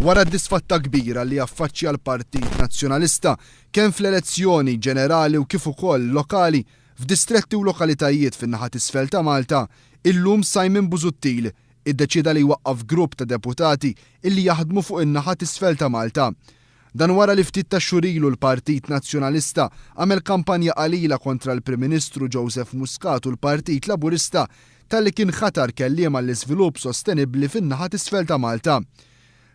Wara d-disfatta kbira li affaċċja l-Partit Nazzjonalista kemm fl-elezzjoni ġenerali u kif ukoll lokali f'distretti u lokalitajiet fin-naħa t'isfel ta' Malta, illum Simon Busuttil iddeċieda li jwaqqaf grupp ta' deputati illi jaħdmu fuq in-naħa t'isfel ta' Malta. Dan wara li ftit tax-xhur ilu l-Partit Nazzjonalista għamel kampanja qalila kontra l-Prim Ministru Joseph Muscat u l-Partit Laburista talli kien ħatar kelliem għall-iżvilupp sostenibbli fin-naħa t'isfel ta' Malta.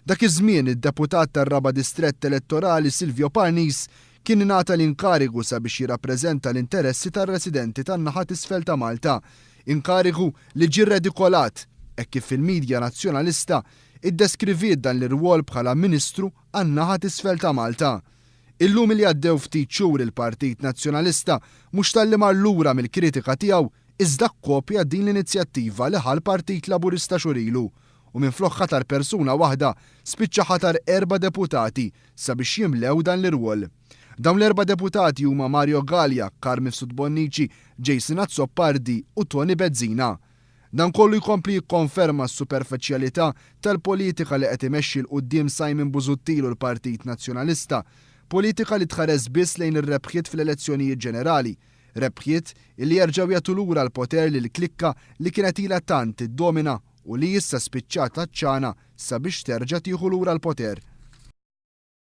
Dak iż-żmien id-deputat tar-raba' distrett elettorali Silvio Parnis kien ingħata l-inkarigu sabiex jirrappreżenta l-interessi tar-residenti tan-naħa t'isfel ta' Malta, inkarigu li ġie redikolat hekk kif il-midja Nazzjonalista iddeskriviet dan l-irwol bħala Ministru għan-naħa t'isfel ta' Malta. Illum li għaddew ftit xhur il-Partit Nazzjonalista mhux talli mar lura mill-kritika tiegħu iżda kkopja din l-inizjattiva li ħa l-Partit Laburista xhur ilu u minflok ħatar persuna waħda spiċċa ħatar erba' deputati sabiex jimlew dan l-irwol. Dawn l-erba' deputati huma Mario Galea, Carm Mifsud Bonnici, Jason Azzopardi u Toni Bezzina. Dan kollu jkompli jikkonferma s-superfiċjalità tal-politika li qed imexxi 'l quddiem Simon Busuttil u l-Partit Nazzjonalista, politika li tħares biss lejn ir-rebħiet fl-elezzjonijiet ġenerali, rebħiet illi jerġgħu jagħtu lura l-poter lill-klikka li kienet ilha tant tiddomina u li issa spiċċat għatxana sabiex terġa' tieħu lura l-poter.